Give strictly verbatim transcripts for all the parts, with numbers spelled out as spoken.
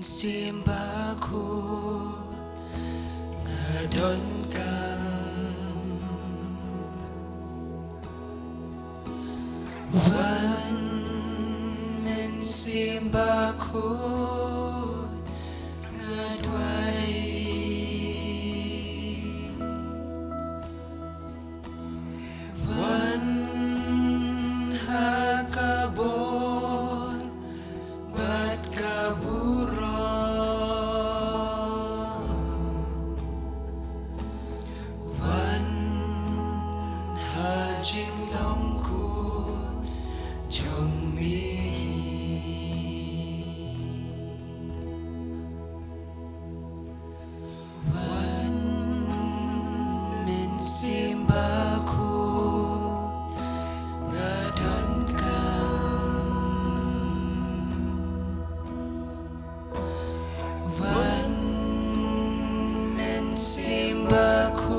Mynsiem Bakhuid nga donkam. Wan Mynsiem Bakhuid nga duwai. Wan ha ka bor bad ka burom. Wan ha jinglong khuid jong me. Wan Mynsiem Bakhuid nga donkam. Wan Mynsiem Bakhuid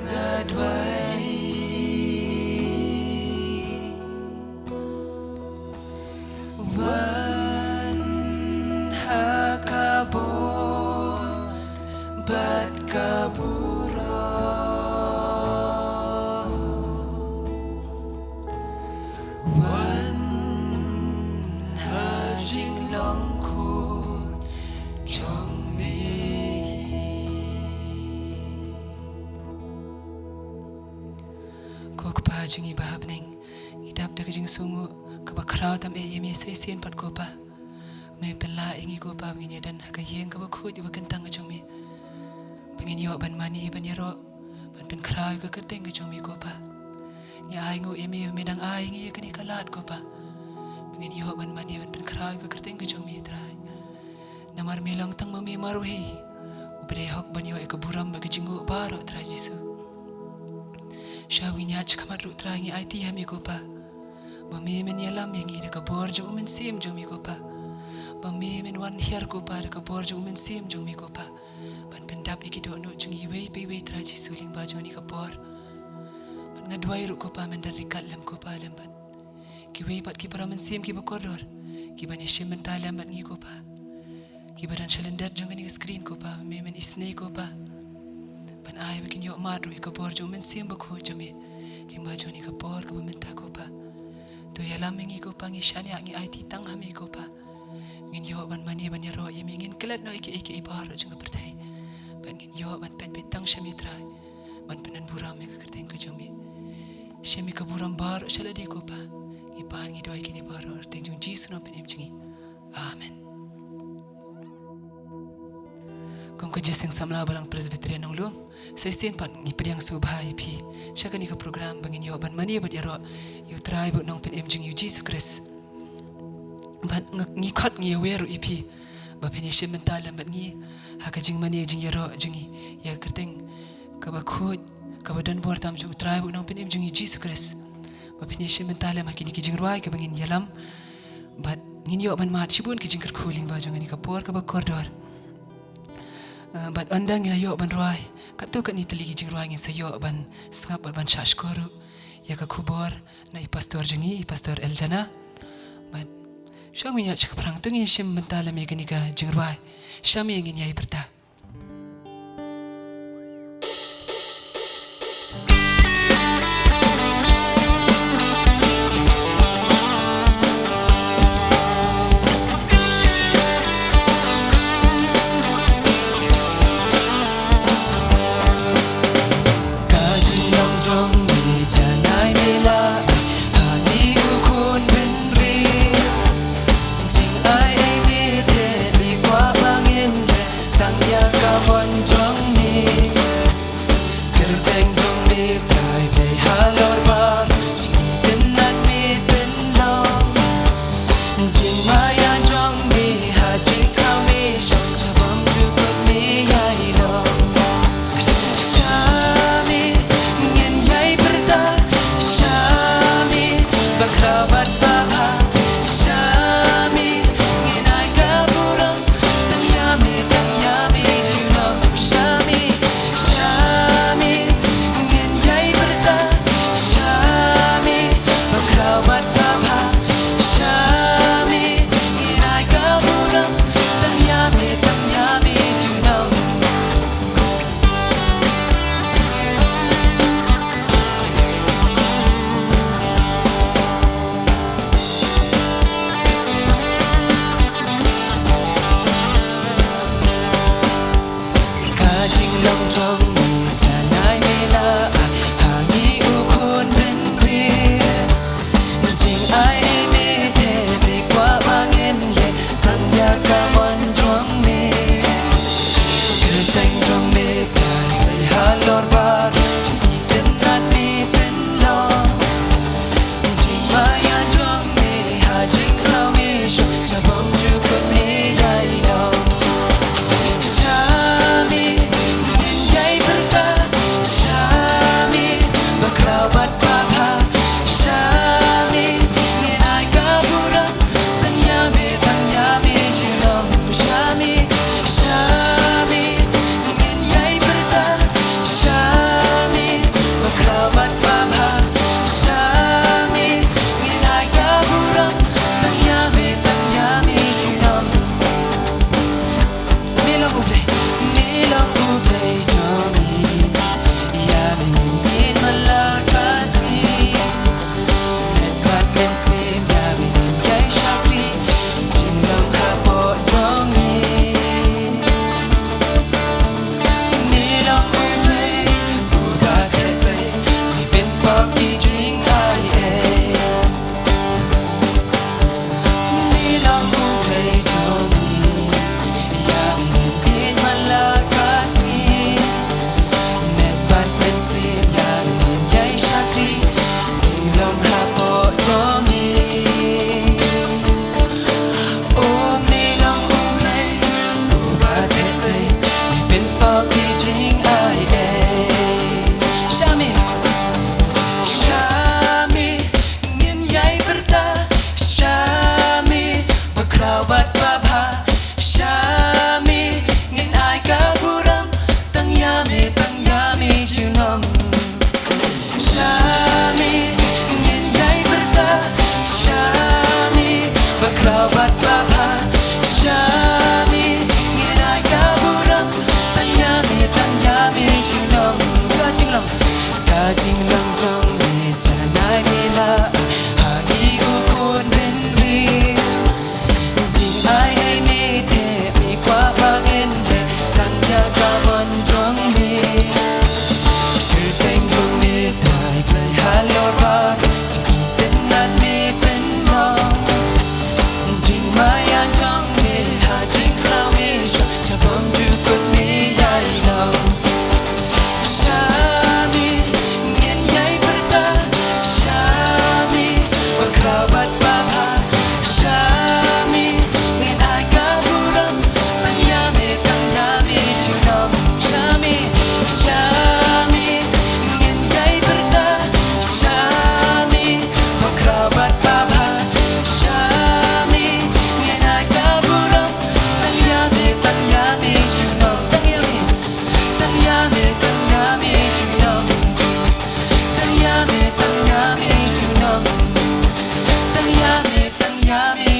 nga duwai. Wan ha ka bor bad ka burom. Wan ha jinglong khuid jong me. Ko Kpa jong ngi ba ha bneng, ngi dap da ka jingsngew kaba khraw tam eh ïa me sa shisien pat ko Pa. Me pynlah ïa ngi ko Pa ba ngin ïadon ha ka ïing kaba khuid kaba kyntang ka jong me. Ba ngin ïoh ban mane ban ïaroh ban pynkhraw ïa ka kyrteng ka jong me ko Pa. Ngi ainguh ïa me ba me dang ai ïa ngi ïa kane ka lad ko Pa. Ba ngin ïoh ban mane ban pynkhraw ïa ka kyrteng ka jong me Trai. Namar me long tang ma me marwei uba dei hok ban ïoh ïa ka burom bad ka jingnguh baroh Trai Jisu. Sha ba ngin ïaid shakhmat ruh Trai ngi aiti ha me ko Pa. Ba me men ïalam ïa ngi da ka bor jong u Mynsiem jong me ko Pa. Ba me men wan hiar ko Pa da ka bor jong u Mynsiem jong me ko Pa. Ban pyndap ïa ki dohnud jong ngi iwei pa iwei Trai Jisu lyngba jong kane ka por. Bad nga duwai ruh ko Pa men don ryngkat lem ko Pa lem bad kiwei pat ki para mynsiem kiba kordor kiban ïashim bynta lem bad ngi ko Pa. Kiba don sha lyndet jong kane ka screen ko Pa, me men isynei ko Pa. Ban ai ba kin ïoh mad ruh ïa ka bor jong u Mynsiem Bakhuid jong me lyngba jong kane ka por kaba mynta ko Pa. To ïalam ïa ngi ko Pa, ngi shaniah ngi aiti tang ha me ko Pa. Ngin ïoh ban mane ban ïaroh ïa me, ngin klet noh ïa kiei kiei baroh jong ka pyrthei. Bad ngin ïoh ban peit beit tang sha me Trai. Ban pyndon burom ïa ka kyrteng ka jong me. Shim ïa ka burom baroh sha lade ko Pa. Ngi pan ngi duwai kine baroh ha kyrteng jong u Jisu u nongpynim jong ngi. Amen. Kum ka Jingïaseng Samla Balang Presbyterian Nonglum, sa shisien pat ngi pdiang sngewbha ïa phi sha kane ka program ba ngin ïoh ban mane bad ïaroh ïa u Trai bad u nongpynim jong ngi u Jisu Khrist. Bad ngi khot ngi ïawer ruh ïa phi ba phin ïashim bynta lem bad ngi ha ka jingmane jingïaroh jong ngi ïa ka kyrteng kaba khuid kaba don bor tam jong u Trai bad u nongpynim jong ngi u Jisu Khrist. Ba phin ïashim bynta lem ha kine ki jingrwai kiba ngin ïalam. Bad ngin ïoh ban mad shibun ki jingkyrkhu lyngba jong kane ka por kaba kordor. Ah, bad ynda ngi la ïoh ban rwai katto katne tylli ki jingrwai ngin sa ïoh ban sngap bad ban shah shkor ruh ïa ka khubor na i pastor jong ngi, i Pastor Eljana. Bad shuwa ngin ïaid sha ka phrang to ngin shim bynta lem ïa kane ka jingrwai. Sha me ngin ïai pyrta. Ka jinglong jong me janai me la ha ngi u khun bynriew. Jingai ei me te me kwah ba ngin leh tang ïa ka mon jong me. Kyrteng jong me Trai Blei halor baroh, jingïatynnad me pynlong. Jingmaïan jong me ha jingkhraw me shong sha bymjukut me ïai long. Sha me ngin ïai pyrta, sha me ba khraw bad ba bha, sha me ngin ai ka burom. Tang ïa me, tang ïa me junom sha me, sha me ngin ïai pyrta,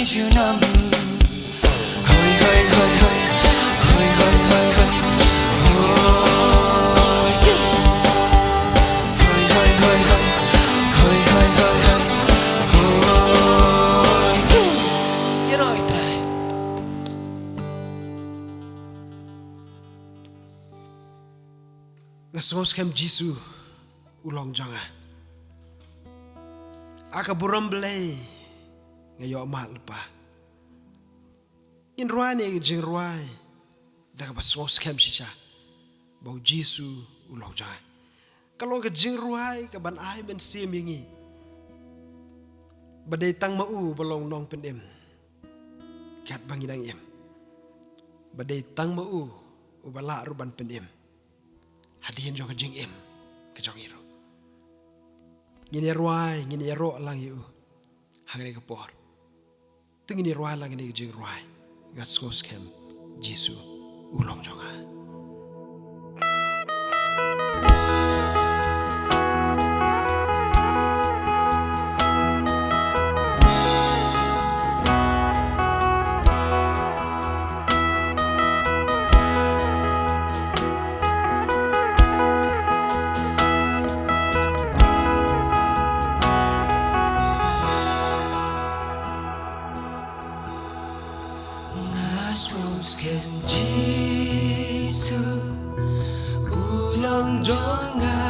Junam. Hoi, hoi, hoi, hoi. Hoi, hoi, hoi, hoi. Hoi. Hoi, hoi, hoi, hoi. Hoi, hoi, hoi, hoi. Hoi. Ïa ro i Trai. Nga sngewskhem Jisu u long jong nga. A ka burom Blei nga ïoh mad lypa. Ngin rwai ne ka jingrwai da kaba sngewskhem shisha ba u Jisu u long jong nga. Ka long ka jingrwai kaban ai mynsiem ïa ngi ba dei tang ma u ba long nongpynim. Katba ngi dang im, ba dei tang ma u uba lah ruh ban pynim hadien jong ka jingim ka jong ngi ruh. Ngin ïa rwai, ngin ïa ïaroh lang ïa u ha kane ka por. Te ngin ïa rwai lang ïa kane ka jingrwai, nga sngewskhem Jisu u long jong nga. Nga sngewskhem Jisu u long jong nga.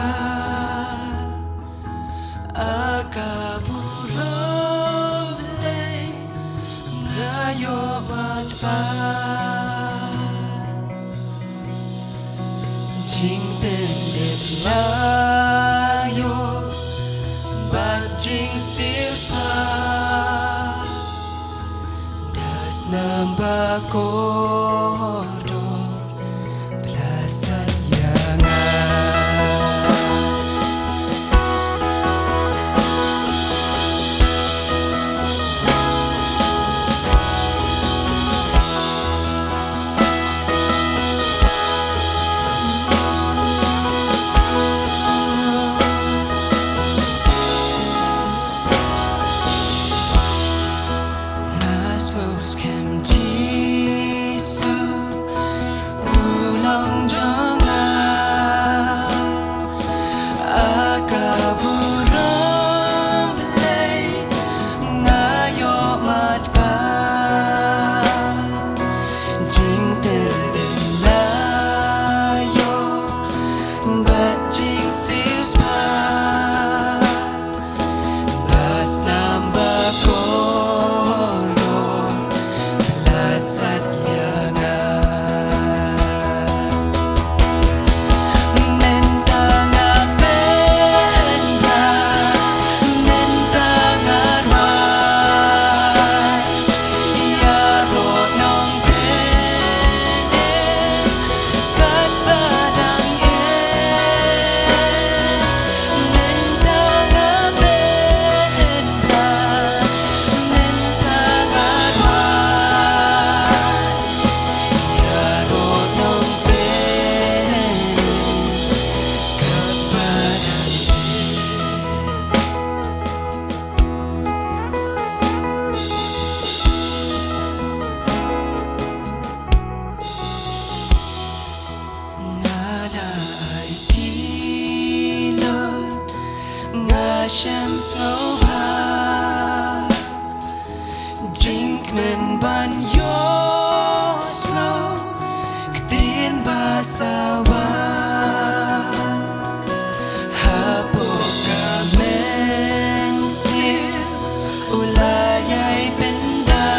A ka burom Blei nga ïoh mad lypa. Jingpynim la ïoh bad jingsiewspah. Da snam ba kordor plasat ïa nga. Nga sngewskhem Jisu u long jong nga. A ka burom Blei nga ïoh mad lypa. Jingpynim la ïoh bad jingsiewspah. Da snam ba kordor plasat ïa nga. Mynta nga pynbna, mynta nga rwai. Ïaroh nongpynim katba dang im. Mynta nga pynbna, mynta nga rwai. Ïaroh nongpynim katba dang im. Nga la aiti lut, nga shem sngewbha. Jingkmen ban ïohsngew ktien ba sawa. Hapoh ka mynsiem u la ïai pynda.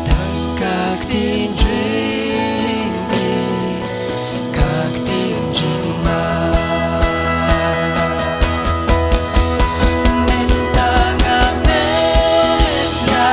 Tang ka ktien jingim, ka ktien jingma. Mynta nga pynbna,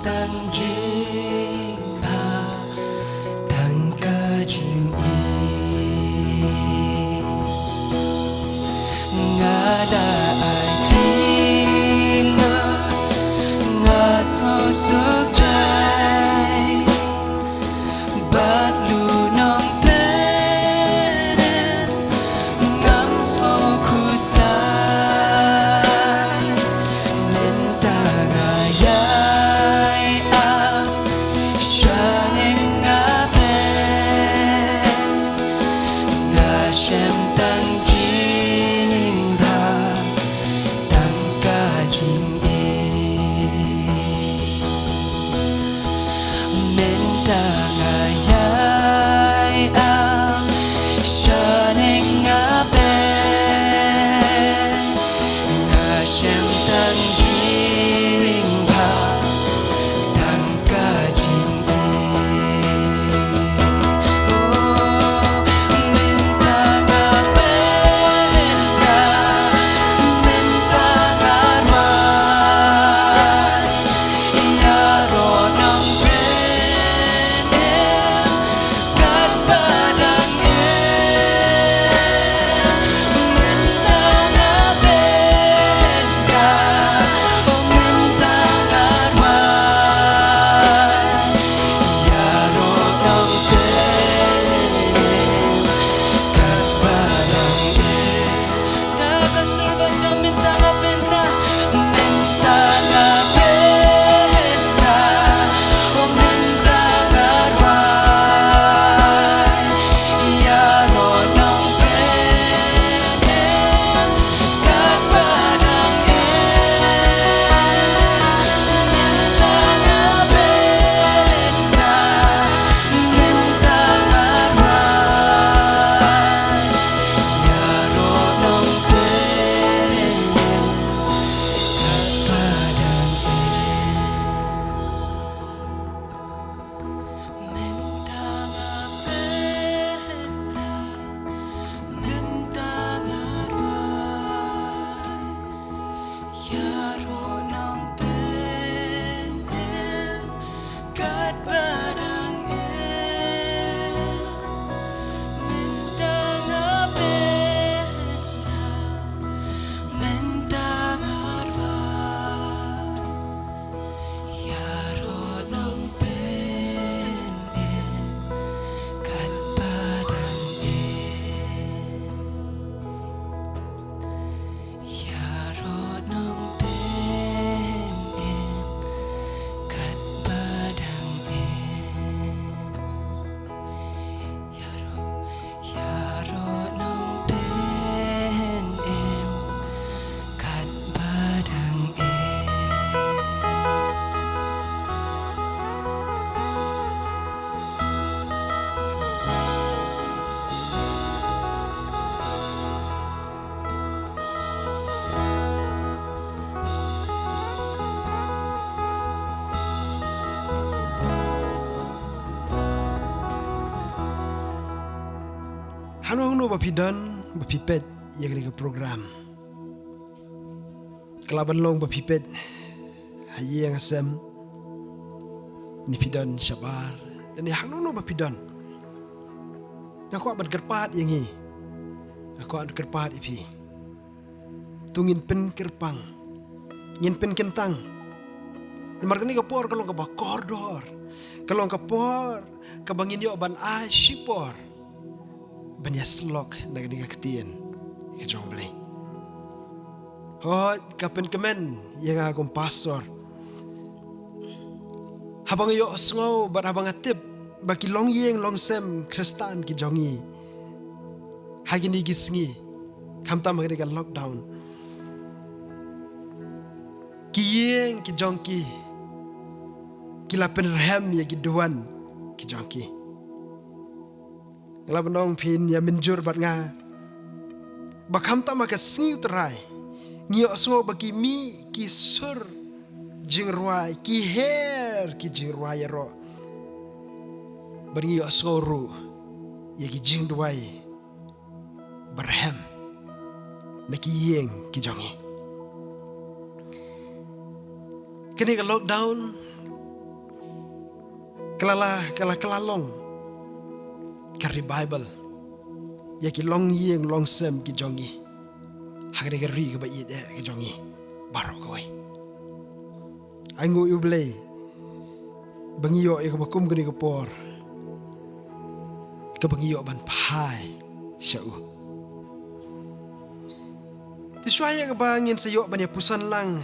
Tang jingbha, tang ka jingïeit. Nga la ai kti noh, nga sngewsuk jai. Bad u nongpynim ngam sngewkhuslai. Mynta nga ïai ap shaneng nga peit, nga shem tang jingbha, tang ka jingïeit. Mynta nga ïai ap shaneng nga peit, nga shem tang jingbha, tang ka jingïeit. Oh, mynta nga peit, mynta nga wan. Ïaroh nongpynim katba dang im. Mynta nga peit, oh mynta nga wan. Ïaroh nongpynim katba dang im. Da ka sur ba jam, mynta nga peit, mynta nga peit, oh mynta nga wan. Ïaroh nongpynim katba dang im. Mynta nga peit, mynta nga wan. Ïaroh nongpynim katba dang im. Mynta nga peit, mynta nga wan. Ïaroh nongpynim katba dang im. Mynta nga peit, mynta nga wan. Ïaroh nongpynim katba dang im. Ïaroh nongpynim katba dang im. Ïaroh, ïaroh nongpynim katba dang im. Hangno hangno ba phi don, ba phi peit ïa kane ka program, ka lah ban long ba phi peit ha ïing ha sem, ne phi don shabar, ne hangno hangno ba phi don. Nga kwah ban kyrpad ïa ngi. Nga kwah ban kyrpad ïa phi. To ngin pynkyrpang, ngin pynkyntang. Namar kane ka por ka long kaba kordor. Ka long ka por kaba ngin ïoh ban ai shipor ban ïasyllok na kane ka ktien ka jong U Blei. Hooid, ka pynkmen ïa nga kum pastor. Haba nga ïohsngew bad haba nga tip ba ki longïing longsem Khristan ki jong ngi ha kine ki sngi, khamtam ha kane ka lockdown, ki ïing ki jong ki, ki la pynrhem ïa ki duwan ki jong ki. Nga lah ban ong phin ïa mynjur bad nga ba khamtam ha ka sngi U Trai ngi ïohsngew ba ki mih ki sur jingrwai, ki her ki jingrwai ïaroh. Bad ngi ïohsngew ruh ïa ki jingduwai barhem na ki ïing ki jong ngi. Kane ka lockdown Ka la, ka la, ka la long ka revival ïa ki longïing longsem ki jong ngi ha kane ka ri kaba ïeit eh ka jong ngi baroh kawei. Ai nguh ïa U Blei ba ngi ïoh ïa kaba kum kane ka por kaba ngi ïoh ban phai sha U. Te shuwa ïa kaba ngin sa ïoh ban ïa puson lang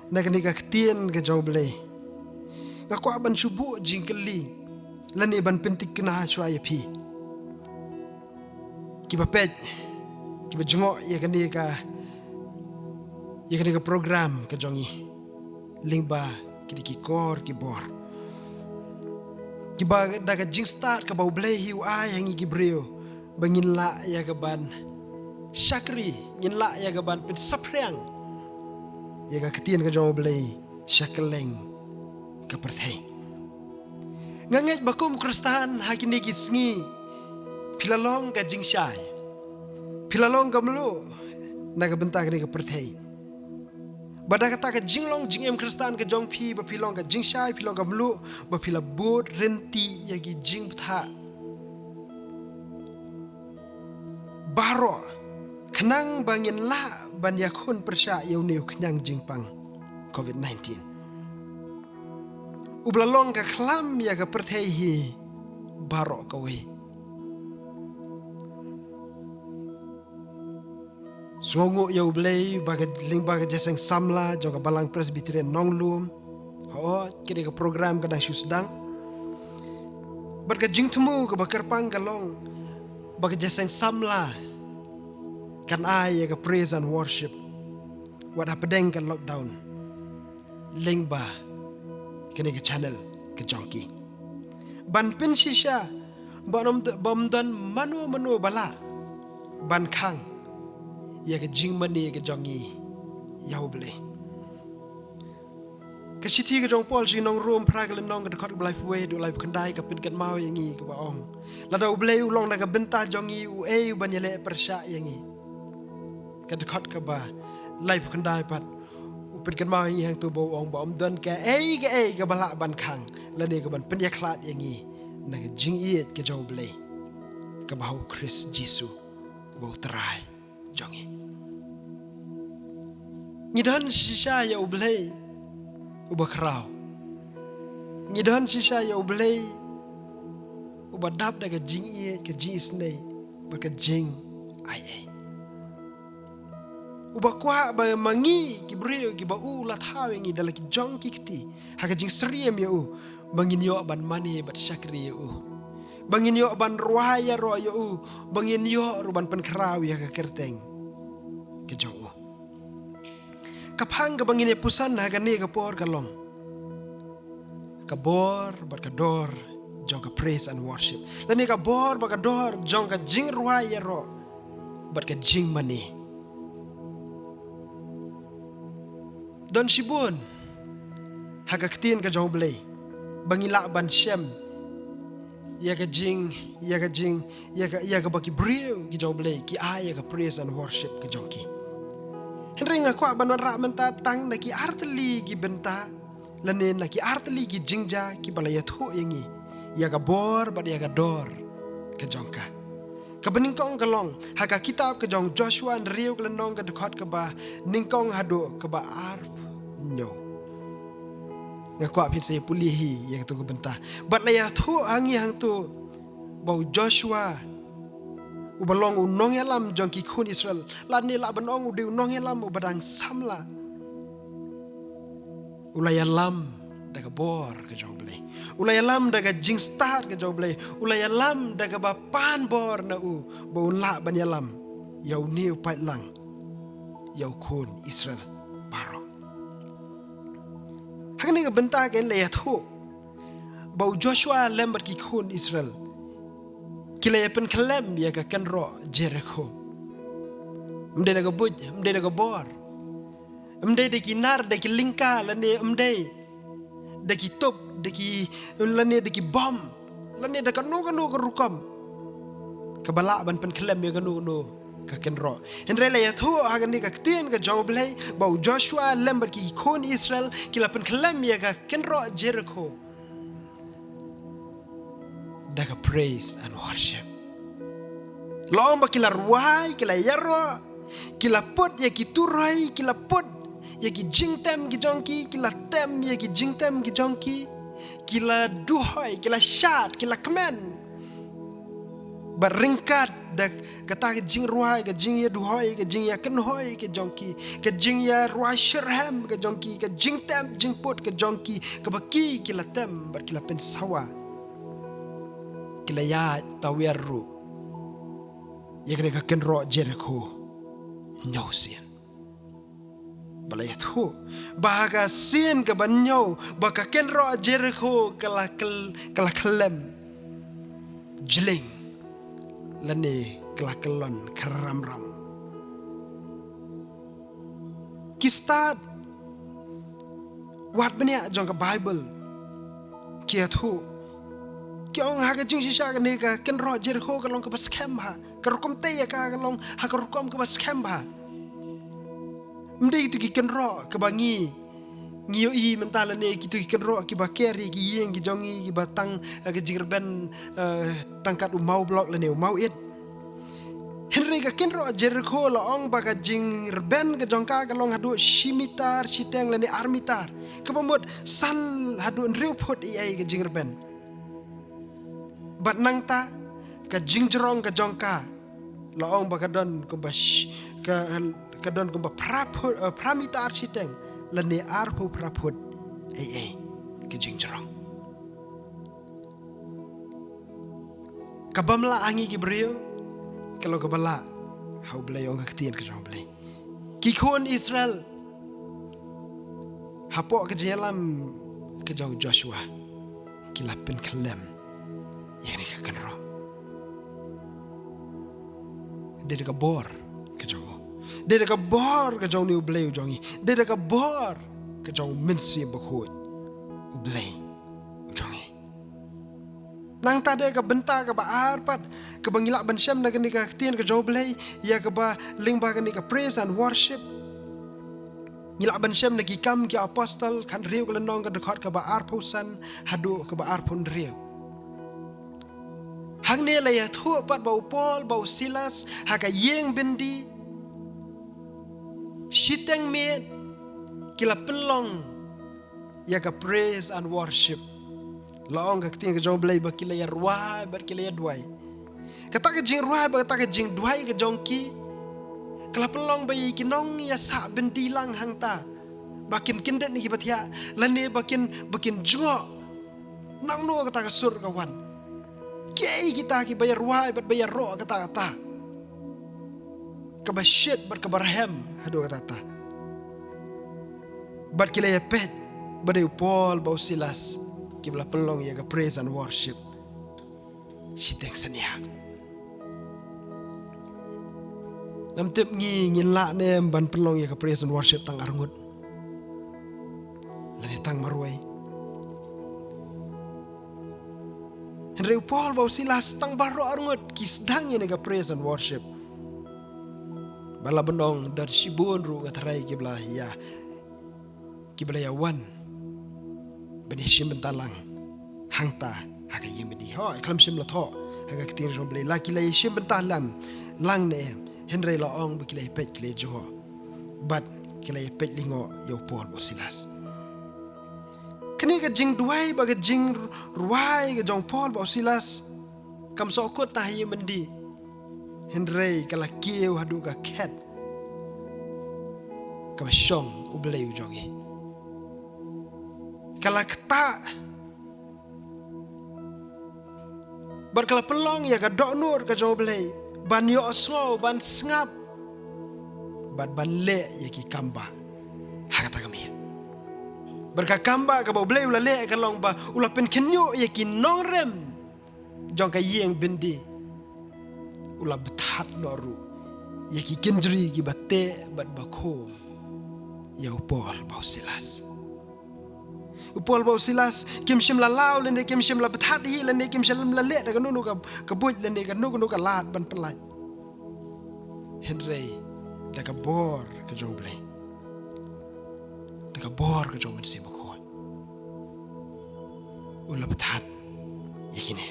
na kane ka ktien ka jong U Blei, nga kwah ban shu buh jingkylli lane ban pynthikna shuwa ïa phi kiba peit, kiba jngoh ïa kane ka, ïa kane ka program ka jong ngi lyngba kine ki kor ki bor, kiba da ka jingstad kaba U Blei hi u ai ha ngi ki briew ba ngin lah ïa ka ban shakri, ngin lah ïa ka ban pynsaphriang ïa ka ktien ka jong U Blei sha kylleng ka pyrthei. Nga ngeit ba kum Khristan ha kine ki sngi phi la long ka jingshai, phi la long ka mluh na ka bynta kane ka pyrthei. Ba da kata ka jinglong jingim Khristan ka jong phi ba phi long ka jingshai, phi long ka mluh, ba phi la bud rynti ïa ki jingbthah baroh khnang ba ngin lah ban ïakhun pyrshah ïa une u khñiang jingpang covid nineteen. Uba la long ka khlam ïa ka pyrthei hi baroh kawei. Sngewnguh ïa U Blei ba ka lyngba ka jingïaseng samla jong ka Balang Presbyterian Nonglum, hooid kane ka program ka dang shu sdang. Bad ka jingthmu kaba kyrpang ka long ba ka jingïaseng samla kan ai ïa ka praise and worship wat hapdeng ka lockdown lyngba kane ka channel ka jong ki, ban pynshisha ba ym, ba ym don mano mano ba lah ban khang ïa ka jingmane ka jong ngi ïa U Blei. Ka shithi ka jong u Paul sha ki nong Rom, phra ka lynnong, ka dkhot kaba laiphew wei haduh laiphew khyndai ka pynkynmaw ïa ngi kaba ong, lada U Blei u long na ka bynta jong ngi, uei uban ïaleh pyrshah ïa ngi? Ka dkhot kaba laiphew khyndai pat u pynkynmaw ïa ngi hangto ba u ong ba ym don kaei kaei kaba lah ban khang lane kaban pynïakhlad ïa ngi na ka jingïeit ka jong U Blei kaba ha U Khrist Jisu uba U Trai jong ngi. Ngi don shisha ïa U Blei uba khraw. Ngi don shisha ïa U Blei uba dap da ka jingïeit, ka jingisynei bad ka jingai ei. Uba kwah ba ma ngi ki briew kiba u la thaw ïa ngi da la ki jong ki kti ha ka jingsyriem ïa u, ba ngin ïoh ban mane bad shakri ïa u, ba ngin ïoh ban rwai ïaroh ïa u, ba ngin ïoh ruh ban pynkhraw ïa ka kyrteng ka jong u. Ka phang kaba ngin ïa puson ha kane ka por ka long ka bor bad ka dor jong ka praise and worship, lane ka bor bad ka dor jong ka jingrwai ïaroh bad ka jingmane. Don shibun ha ka ktien ka jong U Blei ba ngi lah ban shem ïa ka jing, ïa ka jing, ïa ka, ïa kaba ki briew ki jong U Blei ki ai ïa ka praise and worship ka jong ki. Hynrei nga kwah ban wanrah mynta tang na ki artylli ki bynta lane na ki artylli ki jingjia kiba la ïathuh ïa ngi ïa ka bor bad ïa ka dor ka jong ka. Kaba nyngkong ka long ha ka kitab ka jong Joshua, hynriew ka lynnong, ka dkhot kaba nyngkong haduh kaba arphew hynñiew. Nga kwah phin sa ïa pule hi ïa kato ka bynta. Bad la ïathuh ha ngi hangto ba u Joshua uba long u nongïalam jong ki khun Israel, lane lah ban ong u dei u nongïalam uba dang samla, u la ïalam da ka bor ka jong U Blei, u la ïalam da ka jingstad ka jong U Blei, u la ïalam da kaba pan bor na u ba un lah ban ïalam ïa une u paidlang, ïa u khun Israel baroh. Ha kane ka bynta kein la ïathuh ba u Joshua lem bad ki khun Israel ki la ïa pynkhyllem ïa ka kynroh Jerikho. Ym dei da ka buit, ym dei da ka bor, ym dei da ki nar, da ki lyngka, lane ym dei da ki tup, da ki, lane da ki bom, lane da kano kano ka rukom kaba lah ban pynkhyllem ïa kano kano ka kynroh. Hynrei la ïathuh ha kane ka ktien ka jong U Blei ba u Joshua lem bad ki khun Israel ki la pynkhyllem ïa ka kynroh Jerikho da ka praise and worship. La ong ba ki la rwai, ki la ïaroh, ki la put ïa ki turoi, ki la put ïa ki jingtem ki jong ki, ki la tem ïa ki jingtem ki jong ki, ki la duhoi, ki la shad, ki la kmen. Bad ryngkat da kata ka jingrwai, ka jingïaduhoi, ka jingïakynhoi ka jong ki, ka jingïarwai shitrhem ka jong ki, ka jingtem jingput ka jong ki, kaba ki, ki la tem bad ki la pynsawa, ki la ïaid tawiar ruh ïa kane ka kynroh Jerikho hynñiew sien. Ba la ïathuh ba ha ka sien kaba hynñiew ba ka kynroh Jerikho ka la kyl-, ka la khyllem jleng, lane ka la kyllon khram ram. Ki stad wad bniah jong ka Baibl ki ïathuh, ki ong ha ka jingshisha kane ka kynroh Jerikho ka long kaba skhem bha. Ka rukom tei ïa ka ka long ha ka rukom kaba skhem bha. Ym dei kito ki kynroh kaba ngi, ngi ïohi mynta lane kito ki kynroh kiba ker ïa ki ïing ki jong ngi kiba tang, eh, ka jingrben, eh, tang kat u mawblok lane u mawit. Hynrei ka kynroh Jerikho la ong ba ka jingrben ka jong ka ka long haduh shi mitar shiteng lane ar mitar, kaba mut san haduh hynriew phut eiei ka jingrben. Bad nangta ka jingjrong ka jong ka la ong ba ka don kumba sh-, ka, ka don kumba phra phut, eh, phra mitar shiteng lane arphew phra phut eiei ka jingjrong. Ka bym lah ha ngi ki briew, ka long kaba lah ha U Blei, ong ka ktien ka jong U Blei. Ki khun Israel hapoh ka jingïalam ka jong u Joshua ki la pynkhyllem ïa kane ka kynroh. Dei da ka bor ka jong u, dei da ka bor ka jong une U Blei u jong ngi, dei da ka bor ka jong U Mynsiem Bakhuid U Blei u jong ngi. Nangta da ka bynta kaba ar pat kaba ngi lah ban shem na kane ka ktien ka jong U Blei, ïa kaba lyngba kane ka praise and worship. Ngi lah ban shem na Ki Kam ki Apostol khathynriew ka lynnong, ka dkhot kaba arphew san haduh kaba arphew hynriew. Hangne la ïathuh pat ba u Paul bad u Silas ha ka ïing byndi shiteng miet ki la pynlong ïa ka praise and worship. La ong ka ktien ka jong U Blei ba ki la ïa rwai bad ki la ïa duwai. Kata ka jingrwai bad kata ka jingduwai ka jong ki ka la pynlong ba ïa ki nongïasaid byndi lang hangta ba kin kyndit na kiba thiah, lane ba kin, ba kin jngoh nangno kata ka sur ka wan. Kiei kita kiba ïa rwai bad ba ïa roh kata kata kaba shit bad kaba rhem haduh kata kata. Bad ki la ïa peit ba dei u Paul bad u Silas kiba la pynlong ïa ka praise and worship shiteng synñia. Ngam tip ngi ngin lah ne em ban pynlong ïa ka praise and worship tang arngut lane tang marwei. Hynrei u Paul bad u Silas tang baroh arngut ki sdang ïa kane ka praise and worship. Ba la ban ong don shibun ruh nga tharai kiba la ïa, kiba la ïa wan ban ïa shim bynta lang hangta ha ka ïing byndi. Hooid, khlem shym la thoh ha ka ktien jong U Blei la ki la ïa shim bynta lang, lang ne em. Hynrei la ong ba ki la ïa peit, ki la ïa jngoh bad ki la ïa peit lyngngoh ïa u Paul bad u Silas. Kane ka jingduwai bad ka jingrwai ka jong u Paul bad u Silas kam shu kut tang ha ïing byndi, hynrei ka la kiew haduh ka khet kaba shong U Blei u jong ngi. Ka la ktah bad ka la pynlong ïa ka dohnud ka jong U Blei ban ïohsngew, ban sngap bad ban leh ïa ki kambah ha kata ka miet. Bad ka kambah kaba U Blei u la leh ka long ba u la pynkhynñiuh ïa ki nongrim jong ka ïing byndi. U la bthad noh ruh ïa ki kynjri kiba teh bad ba khum ïa u Paul bad u Silas. U Paul bad u Silas kim shym la law lane kim shym la bthad hi lane kim shym la leh da kano kano ka, ka buit lane kano kano ka lad ban pyllait. Hynrei da ka bor ka jong U Blei, da ka bor ka jong U Mynsiem Bakhuid, u la bthad ïa kine.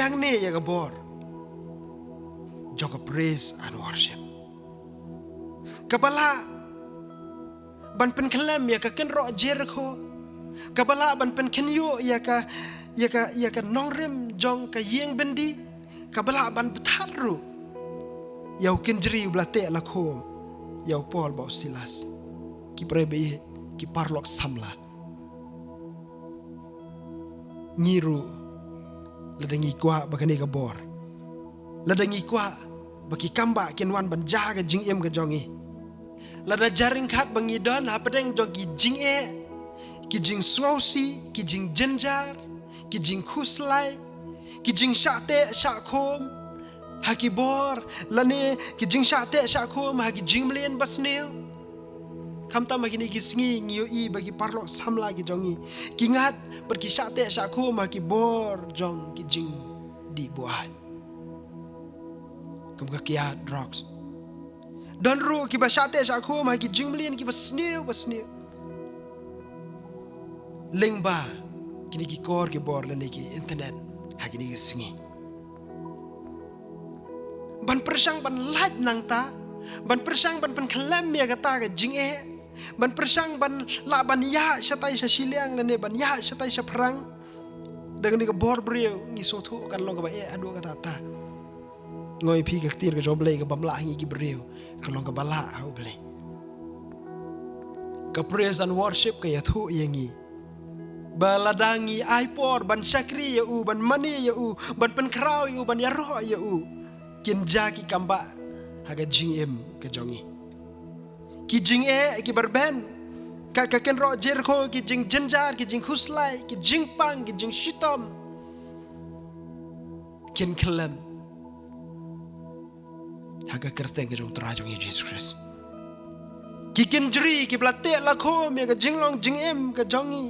hangne ïa ka bor jong ka praise and worship. Kaba lah ban pynkhyllem ïa ka kynroh Jerikho. Kaba lah ban pynkynjoh ïa ka, ïa ka, ïa ka nongrim jong ka ïing byndi. Kaba lah ban bthad ruh ïa u kynjri uba la teh lakhum ïa u Paul bad u Silas. Ki para baieit, ki paralok samla. Ngi ruh, lada ngi kwah ba kane ka bor, lada ngi kwah ba ki kambah kin wan ban jia ka jingim ka jong ngi, lada jar ryngkat ba ngi don hapdeng jong ki jingeh, ki jingsngewsih, ki jingjynjar, ki jingkhuslai, ki jingshah teh shah khum ha ki bor, lane ki jingshah teh shah khum ha ki jingmlien basniew. Khamtam ha kine ki sngi ngi ïohi ba ki paralok samla ki jong ngi ki ngat bad ki shah teh shah khum ha ki bor jong ki jingdih buaid, kum ka kiad, drugs. Don ruh kiba shah teh shah khum ha ki jingmlien kiba sniew basniew. Lyngba kine ki kor ki bor lane ki internet ha kine ki sngi. Ban pyrshang ban lait nangta, ban pyrshang ban pynkhyllem ïa kata ka jingeh, ban pyrshang ban lah ban ïaid shatai sha shiliang lane ban ïaid shatai shaphrang da kane ka bor briew, ngi sngewthuh kan long kaba eh haduh katta katta. Nga ong ïa phi, ka ktien ka jong U Blei ka bym lah ha ngi ki briew, ka long kaba lah ha U Blei. Ka praise and worship ka ïathuh ïa ngi ba lada ngi ai por ban shakri ïa U, ban mane ïa U, ban pynkhraw ïa U, ban ïaroh ïa U, kin jia ki kambah ha ka jingim ka jong ngi. Ki jingeh kiba rben, ka, ka kynroh Jerikho, ki jingjynjar, ki jingkhuslai, ki jingpang, ki jingshitom, kin khyllem ha ka kyrteng ka jong U Trai jong ngi Jisu Khrist. Ki kynjri kiba la teh lakhum ïa ka jinglong jingim ka jong ngi,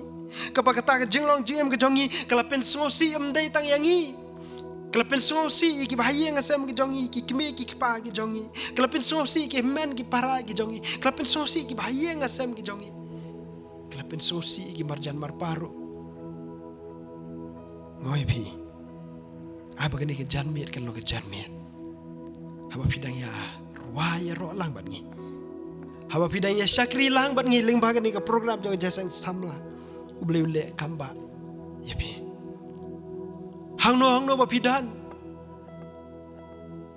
kaba kata ka jinglong jingim ka jong ngi ka la pynsngewsih ym dei tang ïa ngi, ka la pynsngewsih ïa kiba ha ïing ha sem ka jong ngi, ki kmie ki kpa ki jong ngi, ka la pynsngewsih ïa ki hynmen ki para ki jong ngi, ka la pynsngewsih ïa kiba ha ïing ha sem ki jong ngi, ka la pynsngewsih ïa ki marjan marpa ruh. Nga ong ïa phi, ai ba kane ka janmiet kan long ka janmiet haba phi dang ïa rwai ïaroh lang bad ngi, haba phi dang ïa shakri lang bad ngi lyngba kane ka program jong ka Jingïaseng Samla. U Blei un leh kambah ïa phi. Hangno hangno ba phi don,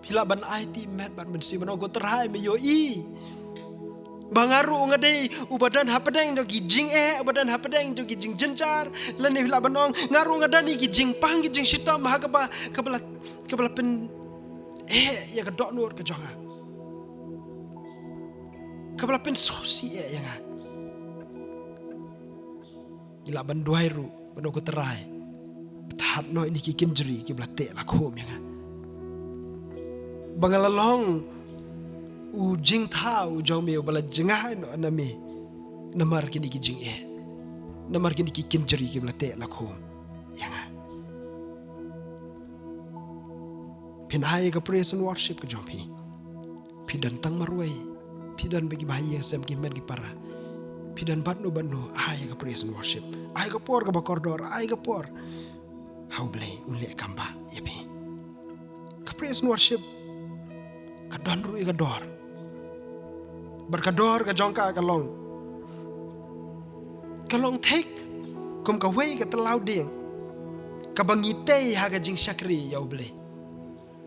phi lah ban aiti met bad mynsiem, ban ong, Ko Trai, me ïohi ba nga ruh nga dei uba don hapdeng jong ki jingeh, uba don hapdeng jong ki jingjynjar. Lane phi lah ban ong, nga ruh nga don ïa ki jingpang, ki jingshitom ha kaba, kaba la, kaba la pyneh ïa ka dohnud ka jong nga, kaba la pynsngewsih ïa nga. Ngi lah ban duwai ruh ban ong, Ko Trai, bthad noh ïa kine ki kynjri kiba la teh lakhum ïa nga, ba nga la long u jingthaw jong me uba la jngai noh na me namar kine ki jingeh, namar kine ki kynjri kiba la teh lakhum ïa nga. Phin ai ïa ka praise and worship ka jong phi. Phi don tang marwei, phi don bad kiba ha ïing ha sem, ki hynmen ki para, phi don bad no bad no, ai ïa ka praise and worship. Ai ka por kaba kordor, ai ka por ha U Blei, un leh kambah ïa phi. Ka praise and worship ka don ruh ïa ka dor, bad ka dor ka jong ka ka long, ka long thik kum kawei ka tlaw dieng kaba ngi tei ha ka jingshakri ïa U Blei,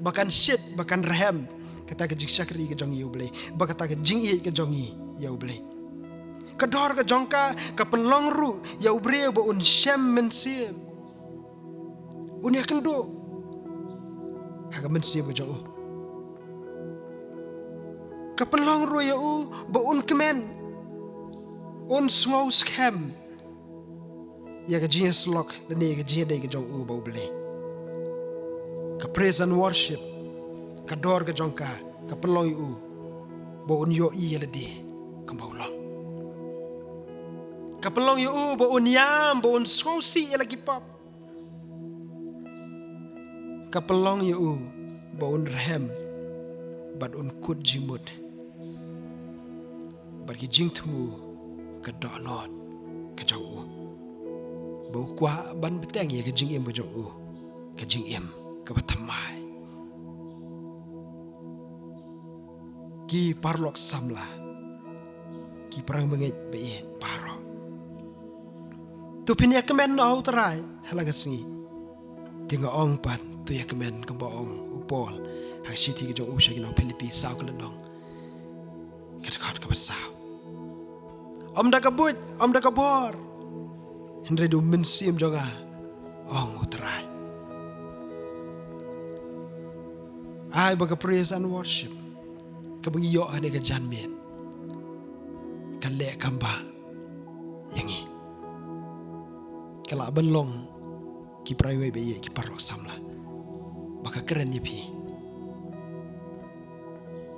ba kan shit, ba kan rhem kata ka jingshakri ka jong ngi ïa U Blei, ba kata ka jingïeit ka jong ngi ïa U Blei. Ka dor ka jong ka ka pynlong ruh ïa u briew ba un shem mynsiem, un ïakynduh ha ka mynsiem ka jong u. Ka pynlong ruh ïa u ba un kmen, un sngew skhem ïa ka jingïasyllok lane ïa ka jingïadei ka jong u bad U Blei. Ka praise and worship, ka dor ka jong ka ka pynlong ïa u ba un ïohi ïa lade kumba u long. Ka pynlong ïa u ba un ïam, ba un sngewsih ïa la ki pop. Ka pynlong ïa u ba un rhem bad un kut jingmut bad ki jingthmu ka dohnud ka jong u, ba u kwah ban bteng ïa ka jingim ka jong u, ka jingim kaba thymmai. Ki paralok samla, ki para bangeit ba ïeit baroh, to phin ïa kmen noh ha U Trai ha la ka sngi. Te nga ong pat, to ïa kmen kumba ong u Paul ha ka shithi ka jong u sha ki nong Philippi saw ka lynnong, ka dkhot kaba saw. Ym da ka buit, ym da ka bor, hynrei da U Mynsiem jong nga, ong U Trai. Ai ba ka praise and worship kaba ngi ïoh ha kane ka janmiet kan leh kam bah ïa ngi, kan lah ban long ki para bangeit ba ïeit, ki paralok samla, ba ka kren ïa phi.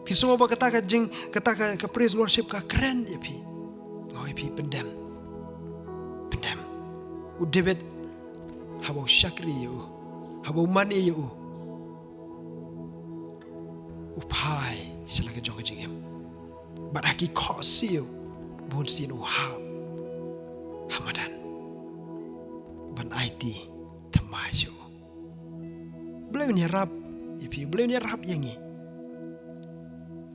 Phi sngew ba kata ka jing, kata ka, ka praise worship ka kren ïa phi. Nga ong ïa phi, pyndem. Pyndem. U David, haba u shakri ïa u, haba u mane ïa u, u phai sha la ka jong ka jingim. Bad ha ki khohsiew bun sien u hap ha madan ban aiti thymmai sha u. U Blei un ïarap ïa phi, U Blei un ïarap ïa ngi.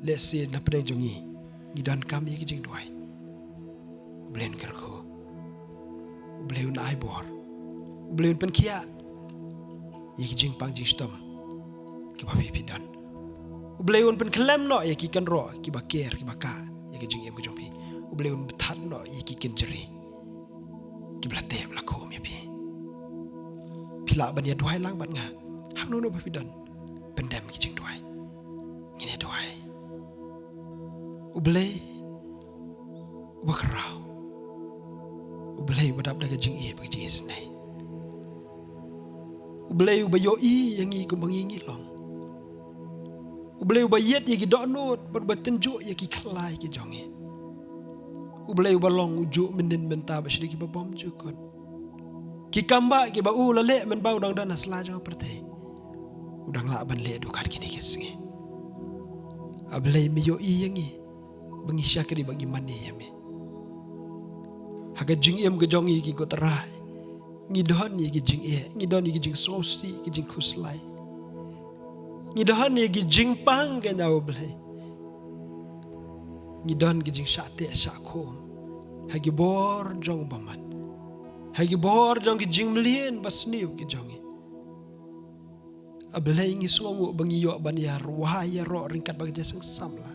Lehse na pdeng jong ngi ngi donkam ïa ki jingduwai. U Blei un kyrkhu, U Blei un ai bor, U Blei un pynkhiah ïa ki jingpang jingshitom kiba phi phi don. U Blei un pynkhlem noh ïa ki kynroh kiba ker kiba kah ïa ka jingim ka jong phi. U Blei un bthat noh ïa ki kynjri kiba la tep la khum ïa phi. Phi lah ban ïa duwai lang bad nga hangno hangno ba phi don. Pyndem ki jingduwai. Ngin ïa duwai. U Blei uba khraw, U Blei uba dap da ka jingïeit bad ka jingisynei, U Blei uba ïohi ïa ngi kumba ngi ngi long, U Blei uba ïeit ïa ki dohnud bad uba tynjuh ïa ki khlai ki jong ngi, U Blei uba long u juh mynnin mynta bad sha kiba bym ju kut. Ki kam bah kiba u la leh mynba u dang don ha sla jong ka pyrthei, u dang lah ban leh duh kat kine ki sngi. A Blei, me ïohi ïa ngi ba ngi shakri ba ngi mane ïa me. Ha ka jingim ka jong ngi, ko Trai, ngi don ïa ki jingeh, ngi don ïa ki jingsngewsih, ki jingkhuslai. Ngi don ïa ki jingpang, ko Blei. Ngi don ki jingshah teh shah khum ha ki bor jong u bymman, ha ki bor jong ki jingmlien basniew ki jong ngi. A Blei, ngi sngewnguh ba ngi ïoh ban ïa rwai ïaroh ryngkat bad ka jingïaseng samla.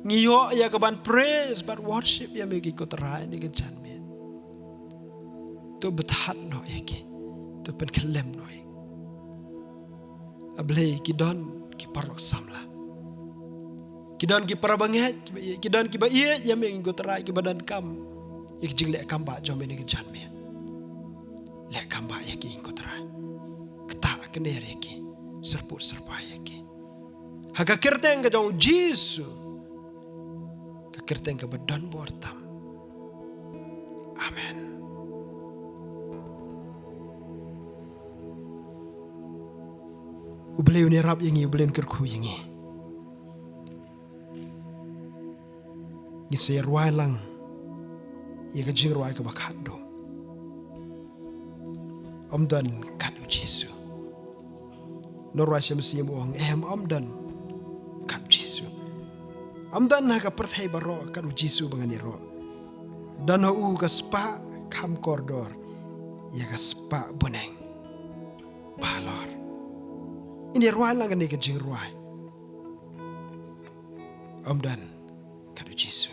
Ngi ïoh ïa ka ban praise bad worship ïa me, ko Trai, ha kane ka janmiet. To bthat noh ïa ki, to pynkhlem noh ïa ki. A Blei, ki don ki paralok samla, ki don ki para bangeit kiba ïeit, ki don kiba ïeit ïa me, ko Trai, kiba donkam ïa ki jingleh kam bah jong me ha kane ka janmiet. Leh kam bah ïa ki, ko Trai. Ktah kner ïa ki, syrpud syrpai ïa ki. Ha ka kyrteng ka jong u Jisu, ka kyrteng kaba don bor tam. Amen. U Blei un ïarap ïa ngi, U Blei un kyrkhu ïa ngi. Ngin sa rwai lang ïa ka jingrwai kaba khatduh, Ym don kat u Jisu. Nongrwai Shyam Syiem u ong, em, ym don kat u Jisu. Ym don ha ka pyrthei baroh kat u Jisu ba ngan ïaroh. Don ha u ka spah kham kordor ïa ka spah bneng bahalor. Ngin ïa rwai lang kane ka jingrwai, Ym don kat u Jisu.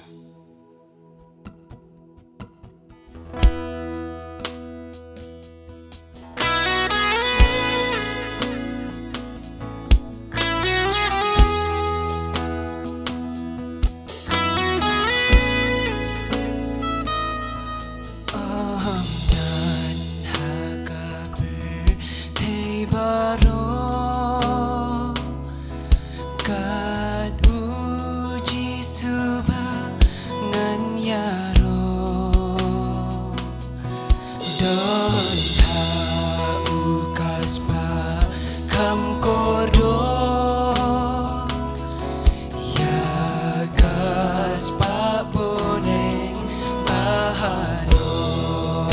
Ym don ha ka pyrthei baroh kat u Jisu ba ngan ïaroh. Don ha u ka spah kham kordor ïa ka spah bneng bahalor.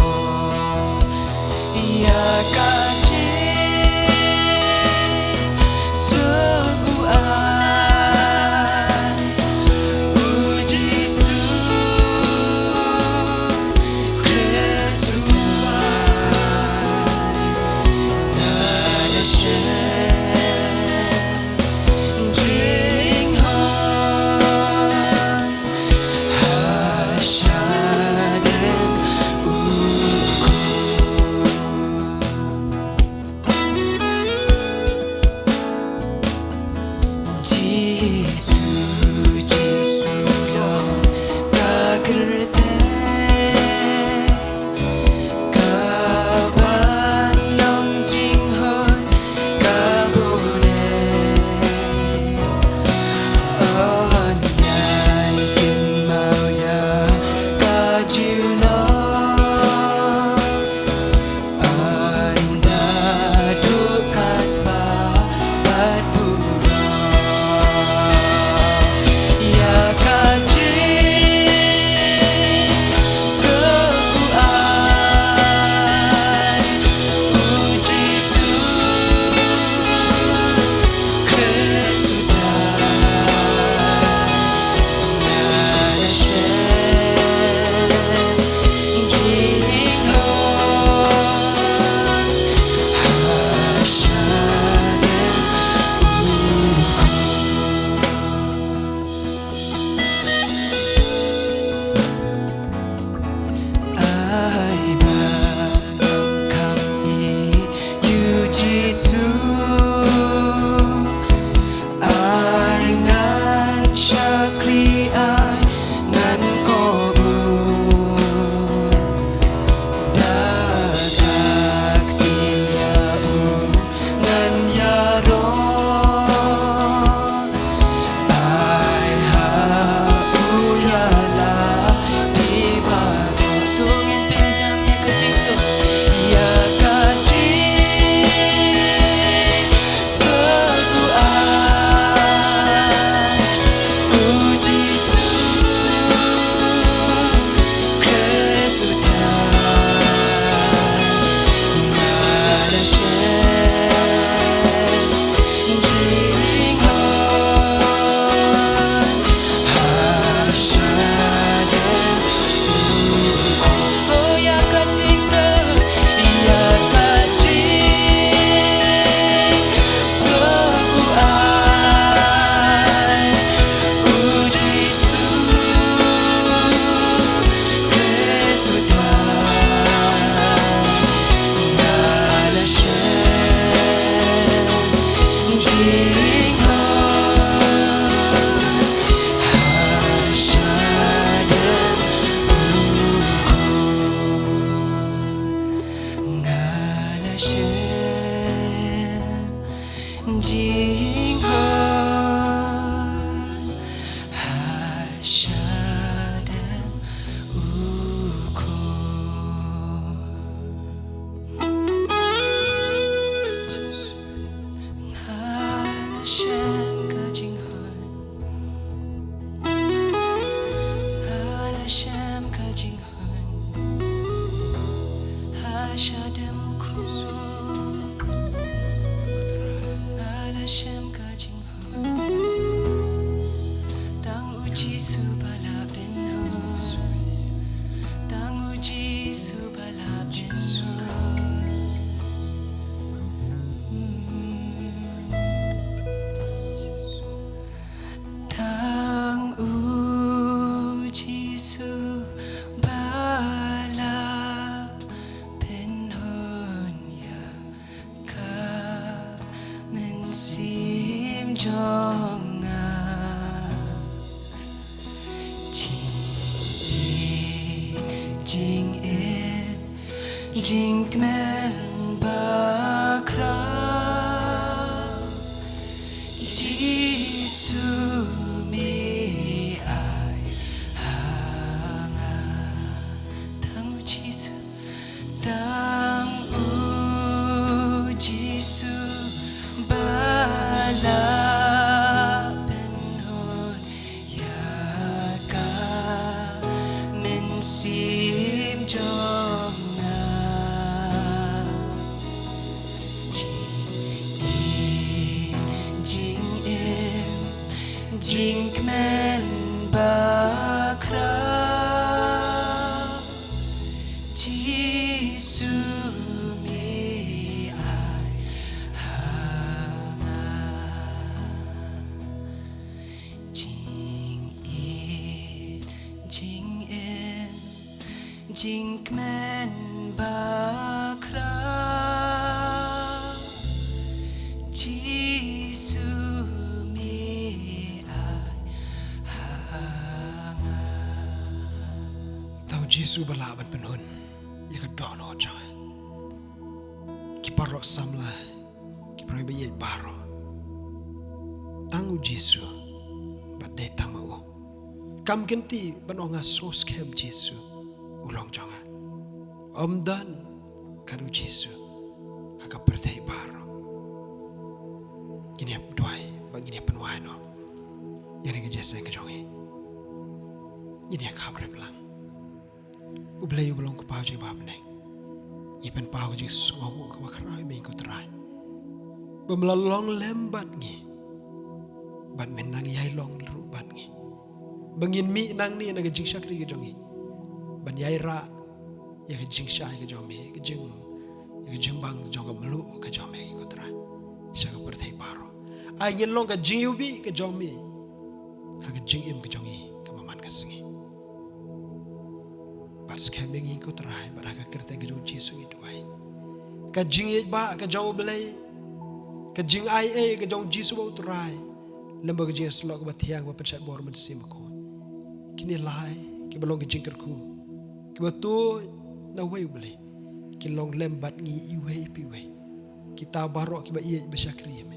Ïa ka jing Hashem ka jinghun. Hashem u khun. Hashem ka jinghun. Tang u Jisu ba la pynhun. Tang u Jisu ba la pynhun. Tang u Jisu ba la pynhun ïa ka mynsiem jong nga. Jingim, jingim, jingkmen bakhraw. Jisu me ai ha nga. Tang u Jisu, tang u Jisu ba la pynhun ïa ka mynsiem jong nga. Jingim, jingkmen bakhraw. Jisu me ai ha nga. Jingim, jingim, jingkmen bakhraw. Jisu me ai ha nga. Tang u Jisu ba lah ban pynhun ïa ka dohnud jong nga. Ki paralok samla, ki paralok ba ïeit baroh, tang u Jisu bad dei tang ma u. Kam kynti ban ong nga sngewskhem Jisu u long jong nga. Ym don kat u Jisu ha ka pyrthei baroh. Ngin ïa duwai bad ngin ïa pynwai noh ïa kane ka jingïaseng ka jong ngi. Ngin ïa khaphrep lang. U Blei uba long u Kpa jong ngi ba ha bneng, ngi pynpaw ka jingsngewnguh kaba khraw ïa me ko Trai, ba me la long lem bad ngi, bad men nang ïai long ruh bad ngi, ba ngin mih nangne na ka jingshakri ka jong ngi ban ïai rah ïa ka jingshai ka jong me, ka jing, ïa ka jingbang jong ka mluh ka jong me ko Trai, sha ka pyrthei baroh. Ai ngin long ka jingiwbih ka jong me ha ka jingim ka jong ngi kaba man ka sngi. Bad skhem ïa ngi ko Trai, bad ha ka kyrteng ka jong u Jisu ngi duwai. Ka jingïeit ba ka jong u Blei, ka jingaiei ka jong u Jisu ba u Trai, lem bad ka jingïasyllok kaba thiang ba pynshait bor Mynsiem Bakhuid, kine lai kiba long ka jingkyrkhu, kiba tuid na uwei u Blei, ki long lem bad ngi iwei pa iwei. Kita baroh kiba ïeit ba shakri ïa me,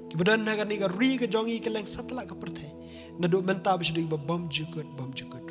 kiba don ha kane ka ri ka jong ngi, kylleng satlak ka pyrthei, naduh mynta ba sha kiba bymjukut bymjukut.